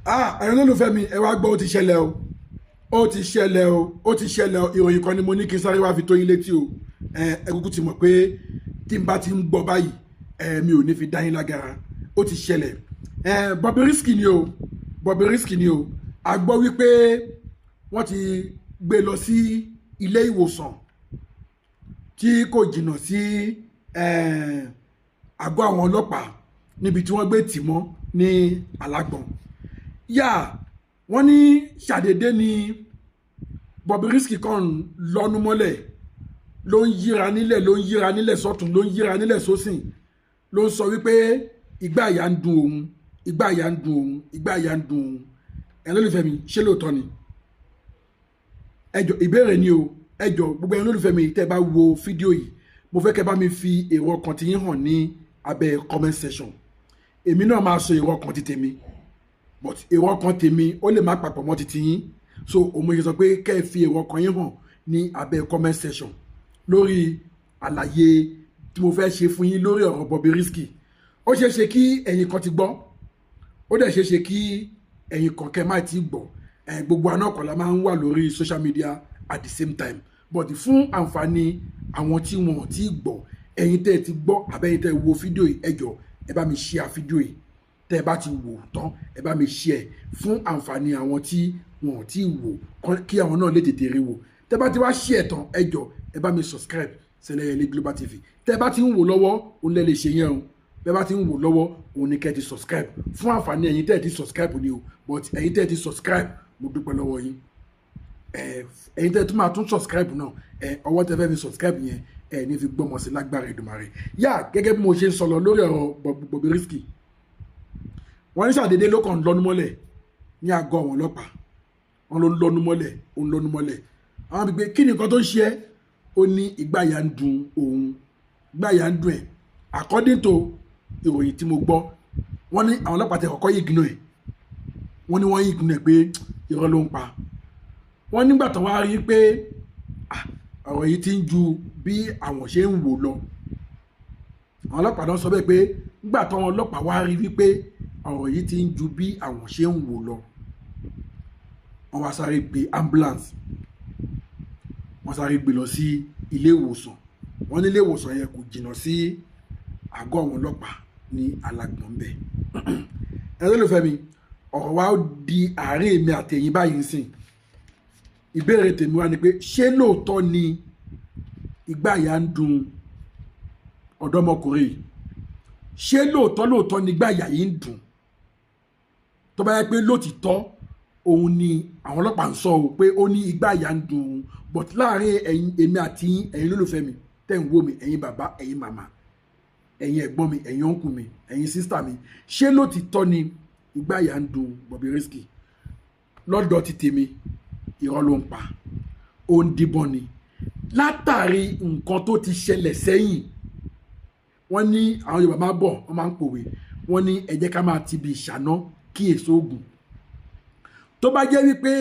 Ah, ẹ̀yin olólùfẹ́ mi, ẹ wá gbọ́, ó ti ṣẹlẹ̀ o, ó ti ṣẹlẹ̀ o, ó ti ṣẹlẹ̀ o. Ìròyìn kan ni mo ní kí n sáré wá fi tó yín létí o. Ẹ kúkú ti mọ̀ pé tí n bá ti ń gbọ́ báyìí, ẹ mi ò ní fi dá yín lágara. Ó ti ṣẹlẹ̀. Ẹ Bobrisky ni o, Bobrisky ni o. A gbọ́ wípé wọ́n ti gbé lọ sí ilé ìwòsàn tí kò jìnnà sí àgọ́ àwọn ọlọ́pàá níbi tí wọ́n gbé tì mọ́ ní Alágbọ̀n. Yá, wọ́n ní ṣàdédé ni Bobrisky kan lọ́nu mọ́lẹ̀, ló ń yíra nílẹ̀, ló ń yíra nílẹ̀ sọ́tún, ló ń yíra nílẹ̀ sósìn, ló ń sọ wípé ìgbà ìyá ń dùn òun, ìgbà ìyá ń dùn òun, ìgbà ìyá ń dùn òun. Ẹ̀yin olólùfẹ́ mi, ṣé lóòótọ́ ni? Ẹ jọ̀ọ́, ìbéèrè ni o. Ẹ jọ̀ọ́, gbogbo ẹ̀yin olólùfẹ́ mi tẹ́ bá wo fídíò yìí, mo fẹ́ kẹ́ bá mi fi èrò ọkàn tí yín hàn ní abẹ́ comment section. Èmi náà máa sọ èrò ọkàn ti tèmi, but èrò ọkàn tèmi, ó lè má papọ̀ mọ́ ti tiyín. So òun mo ṣe sọ pé kẹ́ ẹ fi èrò ọkàn yín hàn ní abẹ́ comment section lórí àlàyé tí mo fẹ́ ṣe fún yín lórí ọ̀rọ̀ Bobrisky. Ó ṣeé ṣe kí ẹ̀yin kan ti gbọ́, ó dẹ̀ ṣeé ṣe kí ẹ̀yin kan kẹ́ má ti gbọ́. Ẹ̀ gbogbo àná kan la máa ń wà lórí social media at the same time, but fún àǹfààní àwọn tí wọn ò tí gbọ́, ẹ̀yin tẹ́ ẹ ti gbọ́ àbẹ́yin tẹ́ ẹ wo fídíò yìí, ẹ jọ̀ọ́, ẹ bá mi share fídíò yìí. Tẹ́ ẹ bá ti wò tán, ẹ bá mi share fún àǹfààní àwọn tí wọn ò tí wò, kí àwọn náà lè tètè rí wò. Tẹ́ bá ti wá share tán, ẹ jọ̀ọ́, ẹ bá mi subscribe sẹlẹ̀yẹlé Global TV. Tẹ́ bá ti ń wò lọ́wọ́, òun lẹ lè ṣe yẹn o. Bẹ́ẹ̀ bá ti ń wò lọ́wọ́, òun ni kẹ́ ti subscribe, fún àǹfààní ẹ̀yin tẹ́ ẹ ti subscribe ni o. But ẹ̀yin tẹ́ ẹ ti subscribe, mo dúpẹ́ lọ́wọ́ yín. Ẹ̀yin tẹ́ ẹ tún máa tún subscribe náà, ẹ ọwọ́ tẹ́ fẹ́ fi subscribe yẹn, ẹ ní fi gbọ́mọ sí lágbára Èdùmàrè. Yá, gẹ́gẹ́ bí mo ṣe ń sọ lọ lórí ọ̀rọ̀ Bobrisky, wọ́n ní ṣàdédé ló kàn ń lọ́nu mọ́lẹ̀ ní àgọ́ àwọn ọlọ́pàá. Wọ́n ló ń lọ́nu mọ́lẹ̀, ó ń lọ́nu mọ́lẹ̀. Àwọn àgbègbè, kí ni nǹkan tó ń ṣe ẹ́? Ó ní ìgbáyà ń dùn òun, ìgbáyà ń dùn ẹ̀. According to ìròyìn tí mo gbọ́, wọ́n ní àwọn ọlọ́pàá tẹ kọ́kọ́ ignore ẹ̀. Wọ́n ní wọ́n ignore ẹ̀ pé irọ́ ló ń pa. Wọ́n nígbà tó wá rí pé ọ̀rọ̀ yìí ti ń ju bí àwọn ṣe ń wò lọ, àwọn ọlọ́pàá náà sọ bẹ́ẹ̀ pé nígbà táwọn ọlọ́pàá wá rí wípé ọ̀rọ̀ yìí ti ń ju bí àwọn ṣe ń wò lọ, wọ́n wá sáré gbé ambulance, wọ́n sáré gbé lọ sí ilé ìwòsàn. Wọ́n ní ilé ìwòsàn yẹn kò jìnnà sí àgọ́ àwọn ọlọ́pàá ní Alágbọ̀n bẹ́ẹ̀. Ẹ lólùfẹ́ mi, ọ̀rọ̀ wa di àárín èmi àtẹ̀yìn báyìí ń sìn. Ìbéèrè tèmi wá ni pé, ṣé lóòótọ́ ni ìgbáyà ń dùn ọ̀dọ́mọkùnrin yìí? Ṣé lóòótọ́ lóòótọ́ ni ìgbáyà yìí ń dùn? Tó bá yẹ pé lótìtọ́ òun ni àwọn ọlọ́pàá ń sọ o pé ó ní ìgbáyà ń dùn òun, but láàárín ẹ̀yin, èmi àti yín, ẹ̀yin lólùfẹ́ mi tẹ́ ń wò mí, ẹ̀yin bàbá, ẹ̀yin màmá, ẹ̀yin ẹ̀gbọ́n mi, ẹ̀yin uncle mi, ẹ̀yin sister mi, ṣé lótìtọ́ ni ìgbáyà ń dùn Bobrisky? Lọ́dọ̀ ti tèmi, irọ́ ló ń pa, ó ń díbọ́n ni látàrí nǹkan tó ti ṣẹlẹ̀ sẹ́yìn. Wọ́n ní àwọn Yorùbá máa bọ̀, wọ́n máa ń pòwe, wọ́n ní ẹ jẹ́ ká máa ti bi ìṣáná kí èso ògùn. Tó bá jẹ́ wípé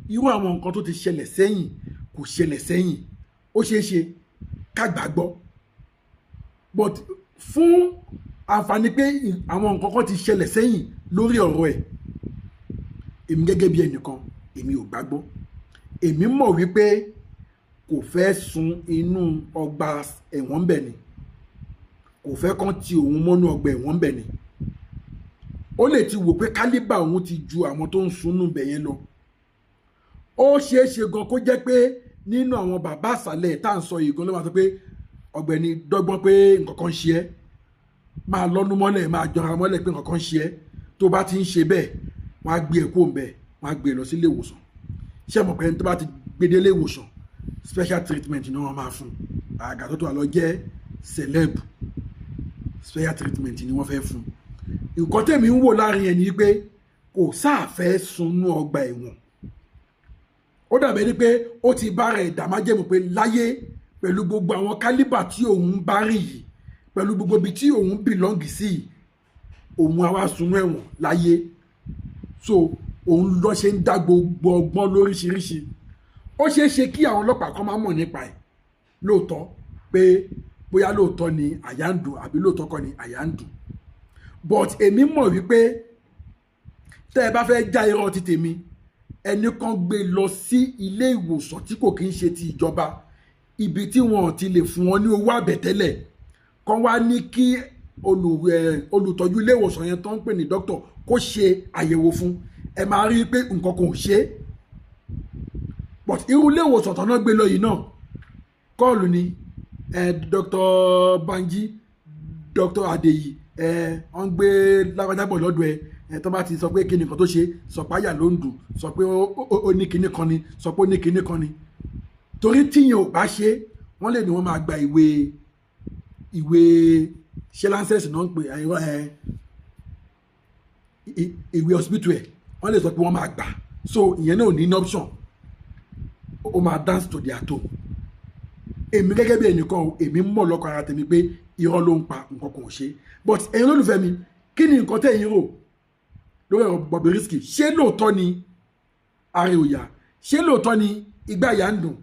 irú àwọn nǹkan tó ti ṣẹlẹ̀ sẹ́yìn kò ṣẹlẹ̀ sẹ́yìn, ó ṣeé ṣe ká gbàgbọ́, but fún àǹfààní pé àwọn nǹkan kan ti ṣẹlẹ̀ sẹ́yìn lórí ọ̀rọ̀ ẹ̀, èmi gẹ́gẹ́ bí ẹnìkan, èmi ò gbàgbọ́. Èmi mọ̀ wípé kò fẹ́ sun inú ọgbà ẹ̀wọ̀n bẹ̀ ni, kò fẹ́ kán ti òun mọ́nú ọgbà ẹ̀wọ̀n bẹ̀ ni. Ó lè ti wò pé caliber òun ti ju àwọn tó ń sunú bẹ̀ yẹn lọ. Ó ṣeé ṣe gan kó jẹ́ pé nínú àwọn bàbá àṣàlẹ̀ tá à ń sọ yìí gan ló máa sọ pé, "Ọ̀gbẹ́ni, dọ́gbọ́n pé nǹkan kan ń ṣe ẹ́, máa lọ́nu mọ́lẹ̀, máa jọra mọ́lẹ̀ pé nǹkan kan ń ṣe ẹ́." Tó bá ti ń ṣe bẹ́ẹ̀, wọ́n á gbé ẹ kó ń bẹ̀, wọ́n á gbé ẹ lọ sí ilé ìwòsàn. Ṣé mọ̀ pé ẹni tó bá ti gbé dé ilé ìwòsàn, special treatment ni wọ́n máa fún? Àgà tó tó wà lọ jẹ́ celeb, special treatment ni wọ́n fẹ́ fún. Nǹkan tèmi ń wò láàrin ẹ̀ ni pé kò sáàfẹ́ sunú ọgbà ẹ̀wọ̀n. Ó dàbẹ̀ ni pé ó ti bá rẹ̀ dàmájẹ̀mú pé láyé, pẹ̀lú gbogbo àwọn caliber tí òun bá rìn yìí, pẹ̀lú gbogbo ibi tí òun belong sí yìí, òun á wá sunú ẹ̀wọ̀n láyé? So òun lọ ṣe ń dá gbogbo ọgbọ́n lóríṣiríṣi. Ó ṣeé ṣe kí àwọn ọlọ́pàá kan máa mọ̀ nípa ẹ̀ lóòótọ́, pé bóyá lóòótọ́ ni àyà ń dùn àbí lóòótọ́ kọ́ ni àyà ń dùn, but èmi mọ̀ wípé Tẹ́ ẹ bá fẹ́ já irọ́ ti tèmi, ẹnì kan gbé lọ sí ilé ìwòsàn tí kò kí ń ṣe ti ìjọba, ibi tí wọn ti lè fún wọn ní owó àbẹ̀tẹ́lẹ̀, kan wá ní kí olùtọ́jú ilé ìwòsàn yẹn tó ń pè ní dókítà kó ṣe àyẹ̀wò fún. Ẹ máa rí i pé nǹkan kò ṣe é. But irú ilé ìwòsàn tó náà gbé lọ yìí náà, call ni Dr. Banji, Dr. Adeyi, wọ́n gbé lágbájá bọ̀ lọ́dọ̀ ẹ. Tó bá ti sọ pé kí ni nǹkan tó ṣe, sọ pé àyà ló ń dùn, sọ pé ó ní kinní kan ni, sọ pé ó ní kinní kan ni. Torí tíyẹn ò bá ṣe, wọ́n lè ní wọ́n máa gba ìwé ṣé license náà ń pè ẹ, ìwé hospital ẹ̀, wọ́n lè sọ pé wọ́n máa gbà. So ìyẹn náà ò ní option, ó máa dance to their tone. Èmi gẹ́gẹ́ bí ẹnìkan o, èmi mọ̀ lọ́kàn ara tèmi pé irọ́ ló ń pa, nǹkan kan ò ṣe. But ẹ̀yin olólùfẹ́ mi, kí ni nǹkan tẹ̀yin rò lórí ọ̀rọ̀ Bobrisky? Ṣé lóòótọ́ ni ara ò yá? Ṣé lóòótọ́ ni igbá ìyá ń dùn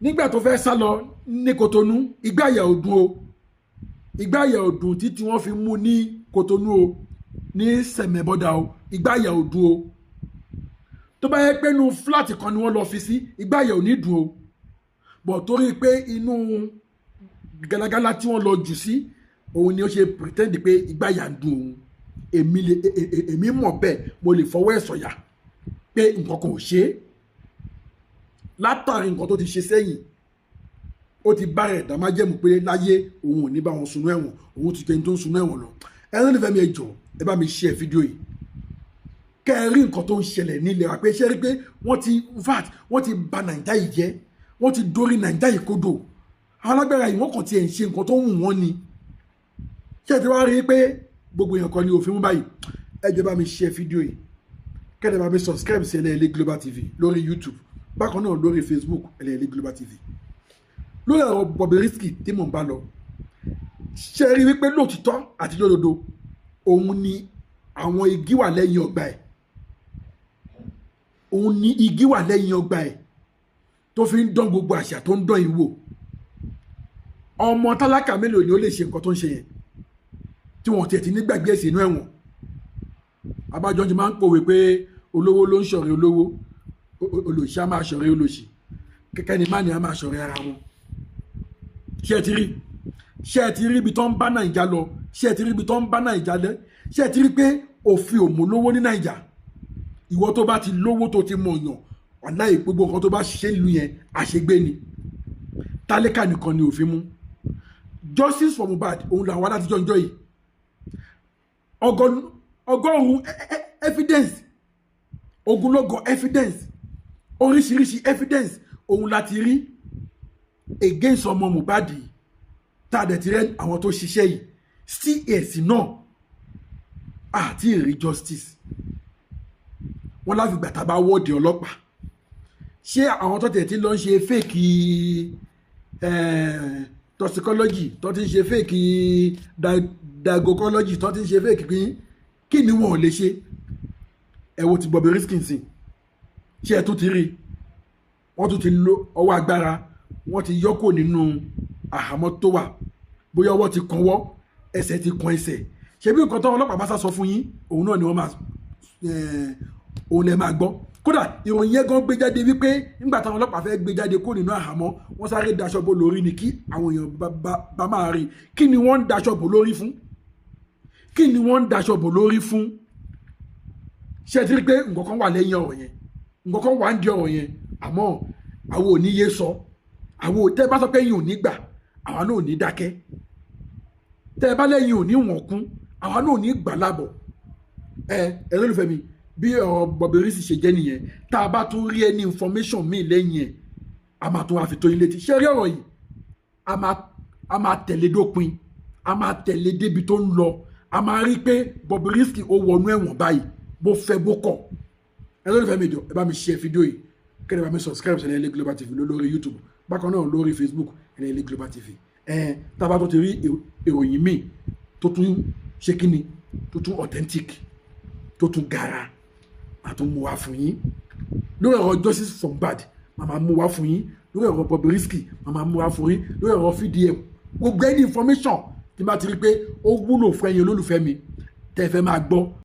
nígbà tó fẹ́ sá lọ ní Kotonu? Igbá ìyá ò dùn o, igbá ìyá ò dùn títí wọ́n fi mú ní Kotonu o, ní sẹ̀mẹ̀bọ́dà o. Igbá ìyá ò dùn o. Tó bá yẹ pé inú flat kan ni wọ́n lọ fi sí, igbá ìyá ò ní dùn o. Bọ̀ torí pé inú galagala tí wọ́n lọ jù sí, òun ni ó ṣe pretend pé igbá ìyá ń dùn òun. Èmi lè èmi mọ̀ bẹ́ẹ̀, mo lè fọwọ́ ẹ̀ sọ̀yà pé nǹkan kan ò ṣe é. Látàrí nǹkan tó ti ṣe sẹ́yìn, ó ti bá rẹ̀ dá májẹ̀mú pé láyé òun ò ní bá wọn sunú ẹ̀wọ̀n, òun ti jẹni tó ń sunú ẹ̀wọ̀n lọ. Ẹ̀rọ nífẹ̀ẹ́ mi, ẹ jọ̀ọ́, ẹ bá mi share fídíò yìí kẹ́ ẹ rí nǹkan tó ń ṣẹlẹ̀ nílẹ̀ wa, pé ṣé rí pé wọ́n ti vat, wọ́n ti bà Nàìjà yìí jẹ́, wọ́n ti dórí Nàìjà yìí kodò. Àwọn alágbára yìí, wọ́n kàn tiẹ̀ ń ṣe nǹkan tó wù wọ́n ni. Ṣé ẹ ti wá rí i pé gbogbo èèyàn kan ní òfin mú báyìí? Ẹ jọ̀ọ́, bá mi share fídíò yìí, kẹ́ ẹ bá mi subscribe sí Ẹlẹ́yẹlé Global TV lórí YouTube, bákan náà lórí Facebook, Ẹlẹ́yẹlé Global TV. Lórí ọ̀rọ̀ Bobrisky tí mò ń bá lọ, ṣe rí wípé lóòtítọ́ àti lódodo, òun ni àwọn igi wà lẹ́yìn ọgbà ẹ̀, òun ni igi wà lẹ́yìn ọgbà ẹ̀ tó fi ń dán gbogbo àṣà tó ń dán ìwò. Ọmọ tálákà mélòó ni ó lè ṣe nǹkan tó ń ṣe yẹn tí wọ́n tiẹ̀ ti ní gbàgbé ẹ̀sìn inú ẹ̀wọ̀n? Abájọ ti máa ń pòwe pé olówó ló ń ṣọ̀rẹ́ olówó, olòṣì á máa ṣọ̀rẹ́ olòṣì, kẹ́kẹ́ ni má ní á máa ṣọ̀rẹ́ ara wọn. Ṣé ẹ ti rí? Ṣé ẹ ti rí ibi tó ń bá Nàìjà lọ? Ṣé ẹ ti rí ibi tó ń bá Nàìjà lẹ? Ṣé ẹ ti rí pé òfin ò mú lówó ní Nàìjà? Ìwọ tó bá ti lówó, tó ti mọ̀yàn, wàláhì, gbogbo nǹkan tó bá ṣe lu yẹn, àṣegbé ni. Tálíkà nìkan ni òfin mú. Justice for Mohbad, òun làwọn alátijọ́ ń jọ yìí. Ọgọ́rùn-ún evidence, ogunlọ́gọ̀ evidence, oríṣiríṣi evidence òun láti rí against ọmọ Mohbad yìí, tá a dẹ̀ ti rẹ́ àwọn tó ṣiṣẹ́ yìí. CS náà àti ìrí justice wọn láfi gbà tá a bá wọ́ọ̀dì ọlọ́pàá. Ṣé àwọn tó tẹ̀ tí lọ ń ṣe fake toxicology, tó ti ń ṣe fake dagocology, tó ti ń ṣe fake kí kí ni wọn ò lè ṣe? Ẹ wo ti Bobrisky sìn. Ṣé ẹ tún ti rí? Wọ́n tún ti lo ọwọ́ agbára, wọ́n ti yọ kó nínú àhámọ́ tó wà. Bóyá ọwọ́ ti kan wọ́, ẹsẹ̀ ti kan ẹsẹ̀. Ṣebí nǹkan tó ọlọ́pàá bá sá sọ fún yín, òun náà ni wọ́n máa òun lè máa gbọ́. Kódà ìròyìn yẹn gan gbé jáde wípé nígbà táwọn ọlọ́pàá fẹ́ gbé jáde kó nínú àhámọ́, wọ́n sáré daṣọ bò lórí ni kí àwọn èèyàn bá máa rí. Kí ni wọ́n ń daṣọ bò lórí fún? Kí ni wọ́n ń daṣọ bò lórí fún? Ṣé ẹ ti rí pé nǹkan kan wà lẹ́yìn ọ̀rọ̀ yẹn? Nǹkan kan wà ń di ọ̀rọ̀ yẹn, àmọ́ àwọn ò ní yé sọ. Àwọn ò tẹ́ bá sọ pé yín ò ní gbà, àwa náà ò ní dákẹ́. Tẹ́ bá lẹ́yìn ò ní wọ̀n kún, àwa náà ò ní gbà lábọ̀. Ẹ lólùfẹ́ mi, bí ọ̀rọ̀ Bobrisky ṣe jẹ́ nìyẹn. Tá a bá tún rí ẹni information míì lẹ́yìn ẹ̀, a máa tún wá fi tó yín létí. Ṣé rí ọ̀rọ̀ yìí, a máa tẹ̀lé dópin, a máa tẹ̀lé débi tó ń lọ. A máa rí pé Bobrisky ó wọnú ẹ̀wọ̀n báyìí, bó fẹ́ bó kọ̀. Ẹ lólùfẹ́ mi, jọ ẹ bá mi share fídíò yìí, kẹ́ ẹ bá mi subscribe sí Ẹlẹ́yẹlé Global TV lórí YouTube, bákan náà lórí Facebook, Ẹlẹ́yẹlé Global TV. Ẹ tá a bá tó ti rí ìròyìn míì tó tún ṣe kíni, tó tún authentic, tó tún gara, màá tún mú wá fún yín. Lórí ọ̀rọ̀ justice for Mohbad, màá máa mú wá fún yín. Lórí ọ̀rọ̀ Bobrisky, màá máa mú wá fún yín. Lórí ọ̀rọ̀ VDM, gbogbo ẹni information tí n bá ti rí pé ó wúlò fún ẹ̀yin olólùfẹ́ mi tẹ́ ẹ fẹ́ máa gbọ́.